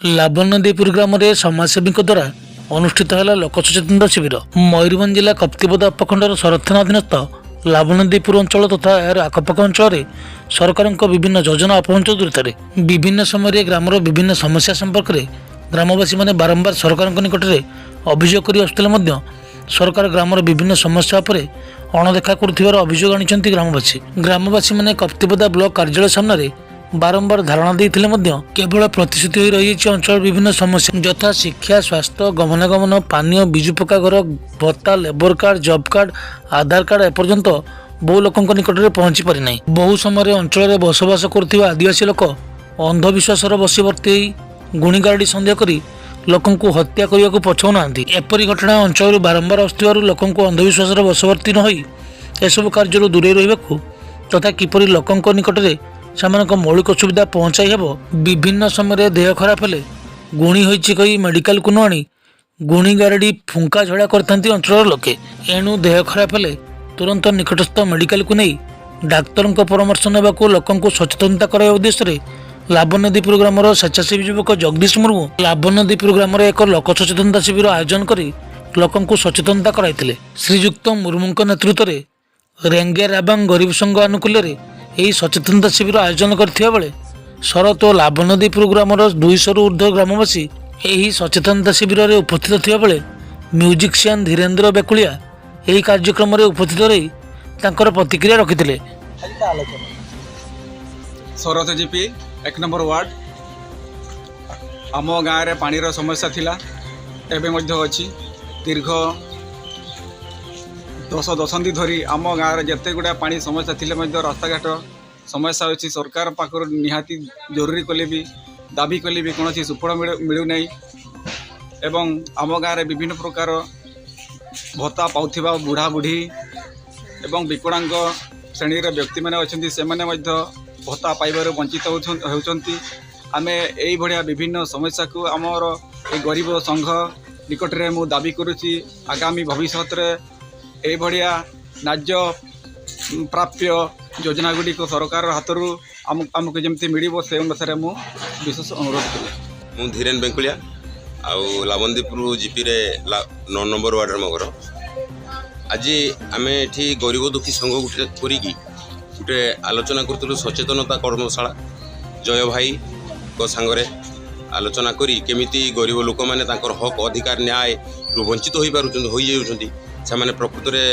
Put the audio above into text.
ଲାବଣ୍ୟଦେଇପୁର ଗ୍ରାମରେ ସମାଜସେବୀଙ୍କ ଦ୍ୱାରା ଅନୁଷ୍ଠିତ ହେଲା ଲୋକ ସଚେତନତା ଶିବିର। ମୟୂରଭଞ୍ଜ ଜିଲ୍ଲା କପ୍ତିପଦା ଉପଖଣ୍ଡର ଶରତ ଥାନା ଅଧୀନସ୍ଥ ଲାବଣ୍ୟଦେଇପୁର ଅଞ୍ଚଳ ତଥା ଏହାର ଆଖପାଖ ଅଞ୍ଚଳରେ ସରକାରଙ୍କ ବିଭିନ୍ନ ଯୋଜନା ଅପହଞ୍ଚ ଦୂରତାରେ। ବିଭିନ୍ନ ସମୟରେ ଗ୍ରାମର ବିଭିନ୍ନ ସମସ୍ୟା ସମ୍ପର୍କରେ ଗ୍ରାମବାସୀମାନେ ବାରମ୍ବାର ସରକାରଙ୍କ ନିକଟରେ ଅଭିଯୋଗ କରି ଆସୁଥିଲେ ମଧ୍ୟ ସରକାର ଗ୍ରାମର ବିଭିନ୍ନ ସମସ୍ୟା ଉପରେ ଅଣଦେଖା କରୁଥିବାର ଅଭିଯୋଗ ଆଣିଛନ୍ତି ଗ୍ରାମବାସୀ। ଗ୍ରାମବାସୀମାନେ କପ୍ତିପଦା ବ୍ଲକ କାର୍ଯ୍ୟାଳୟ ସାମ୍ନାରେ ବାରମ୍ବାର ଧାରଣା ଦେଇଥିଲେ ମଧ୍ୟ କେବଳ ପ୍ରତିଶ୍ରୁତି ହୋଇ ରହିଯାଇଛି। ଅଞ୍ଚଳର ବିଭିନ୍ନ ସମସ୍ୟା ଯଥା ଶିକ୍ଷା, ସ୍ୱାସ୍ଥ୍ୟ, ଗମନାଗମନ, ପାନୀୟ, ବିଜୁ ପକ୍କା ଘର, ଭତ୍ତା, ଲେବର କାର୍ଡ, ଜବ୍ କାର୍ଡ, ଆଧାର କାର୍ଡ ଏପର୍ଯ୍ୟନ୍ତ ବହୁ ଲୋକଙ୍କ ନିକଟରେ ପହଞ୍ଚି ପାରିନାହିଁ। ବହୁ ସମୟରେ ଅଞ୍ଚଳରେ ବସବାସ କରୁଥିବା ଆଦିବାସୀ ଲୋକ ଅନ୍ଧବିଶ୍ୱାସର ବଶବର୍ତ୍ତୀ ହୋଇ ଗୁଣିଗାରଡ଼ି ସନ୍ଦେହ କରି ଲୋକଙ୍କୁ ହତ୍ୟା କରିବାକୁ ପଛଉନାହାନ୍ତି। ଏପରି ଘଟଣା ଅଞ୍ଚଳରୁ ବାରମ୍ବାର ଆସୁଥିବାରୁ ଲୋକଙ୍କୁ ଅନ୍ଧବିଶ୍ୱାସର ବଶବର୍ତ୍ତୀ ନ ହୋଇ ଏସବୁ କାର୍ଯ୍ୟରୁ ଦୂରେଇ ରହିବାକୁ ତଥା କିପରି ଲୋକଙ୍କ ନିକଟରେ ସେମାନଙ୍କ ମୌଳିକ ସୁବିଧା ପହଞ୍ଚାଇ ହେବ, ବିଭିନ୍ନ ସମୟରେ ଦେହ ଖରାପ ହେଲେ ଗୁଣି ହୋଇଛି କହି ମେଡ଼ିକାଲକୁ ନ ଆଣି ଗୁଣି ଗାରଡ଼ି ଫୁଙ୍କା ଝଡ଼ା କରିଥାନ୍ତି ଅଞ୍ଚଳର ଲୋକେ। ଏଣୁ ଦେହ ଖରାପ ହେଲେ ତୁରନ୍ତ ନିକଟସ୍ଥ ମେଡ଼ିକାଲକୁ ନେଇ ଡାକ୍ତରଙ୍କ ପରାମର୍ଶ ନେବାକୁ ଲୋକଙ୍କୁ ସଚେତନତା କରାଇବା ଉଦ୍ଦେଶ୍ୟରେ ଲାବଣ୍ୟଦୀପୁର ଗ୍ରାମର ସ୍ୱେଚ୍ଛାସେବୀ ଯୁବକ ଜଗଦୀଶ ମୁର୍ମୁ ଲାବଣ୍ୟଦୀପୁର ଗ୍ରାମରେ ଏକ ଲୋକ ସଚେତନତା ଶିବିର ଆୟୋଜନ କରି ଲୋକଙ୍କୁ ସଚେତନତା କରାଇଥିଲେ। ଶ୍ରୀଯୁକ୍ତ ମୁର୍ମୁଙ୍କ ନେତୃତ୍ୱରେ ରେଙ୍ଗେ ରାବାଙ୍ଗ ଗରିବ ସଂଘ ଆନୁକୂଲ୍ୟରେ ଏହି ସଚେତନତା ଶିବିର ଆୟୋଜନ କରିଥିବା ବେଳେ ଶରତ ଓ ଲାବଣ୍ୟଦୀପୁର ଗ୍ରାମର 200ରୁ ଉର୍ଦ୍ଧ୍ୱ ଗ୍ରାମବାସୀ ଏହି ସଚେତନତା ଶିବିରରେ ଉପସ୍ଥିତ ଥିବାବେଳେ ମ୍ୟୁଜିସିଆନ୍ ଧୀରେନ୍ଦ୍ର ବେକୁଳିଆ ଏହି କାର୍ଯ୍ୟକ୍ରମରେ ଉପସ୍ଥିତ ରହି ତାଙ୍କର ପ୍ରତିକ୍ରିୟା ରଖିଥିଲେ। ଶରତ ଜିପି, 1 ନମ୍ବର ୱାର୍ଡ଼। ଆମ ଗାଁରେ ପାଣିର ସମସ୍ୟା ଥିଲା, ଏବେ ମଧ୍ୟ ଅଛି। ଦୀର୍ଘ 10 ଦଶନ୍ଧି ଧରି ଆମ ଗାଁରେ ଯେତେ ଗୁଡ଼ାଏ ପାଣି ସମସ୍ୟା ଥିଲେ ମଧ୍ୟ ରାସ୍ତାଘାଟ ସମସ୍ୟା ଅଛି। ସରକାର ପାଖରୁ ନିହାତି ଜରୁରୀ କଲେ ବି, ଦାବି କଲେ ବି କୌଣସି ସୁଫଳ ମିଳୁନାହିଁ। ଏବଂ ଆମ ଗାଁରେ ବିଭିନ୍ନ ପ୍ରକାର ଭତ୍ତା ପାଉଥିବା ବୁଢ଼ା ବୁଢ଼ୀ ଏବଂ ବିକଳାଙ୍ଗ ଶ୍ରେଣୀର ବ୍ୟକ୍ତିମାନେ ଅଛନ୍ତି। ସେମାନେ ମଧ୍ୟ ଭତ୍ତା ପାଇବାରୁ ବଞ୍ଚିତ ହେଉଛନ୍ତି। ଆମେ ଏଇଭଳିଆ ବିଭିନ୍ନ ସମସ୍ୟାକୁ ଆମର ଏ ଗରିବ ସଂଘ ନିକଟରେ ମୁଁ ଦାବି କରୁଛି। ଆଗାମୀ ଭବିଷ୍ୟତରେ ଏଇଭଳିଆ ନ୍ୟାଯ୍ୟ ପ୍ରାପ୍ୟ ଯୋଜନା ଗୁଡ଼ିକ ସରକାର ହାତରୁ ଆମକୁ ଯେମିତି ମିଳିବ, ସେ ଅନୁସାରେ ମୁଁ ବିଶେଷ ଅନୁରୋଧ କଲି। ମୁଁ ଧୀରେନ ବେଙ୍କୁଳିଆ ଆଉ ଲାବନ୍ଦୀପୁର ଜିପିରେ 9 ନମ୍ବର ୱାର୍ଡ଼ରେ ମୋ ଘର। ଆଜି ଆମେ ଏଠି ଗରିବ ଦୁଃଖୀ ସଂଘ ଗୋଟେ କରିକି ଗୋଟେ ଆଲୋଚନା କରୁଥିଲୁ, ସଚେତନତା କର୍ମଶାଳା। ଜୟ ଭାଇଙ୍କ ସାଙ୍ଗରେ ଆଲୋଚନା କରି କେମିତି ଗରିବ ଲୋକମାନେ ତାଙ୍କର ହକ୍ ଅଧିକାର ନ୍ୟାୟରୁ ବଞ୍ଚିତ ହୋଇପାରୁଛନ୍ତି, ହୋଇଯାଉଛନ୍ତି ସେମାନେ ପ୍ରକୃତରେ।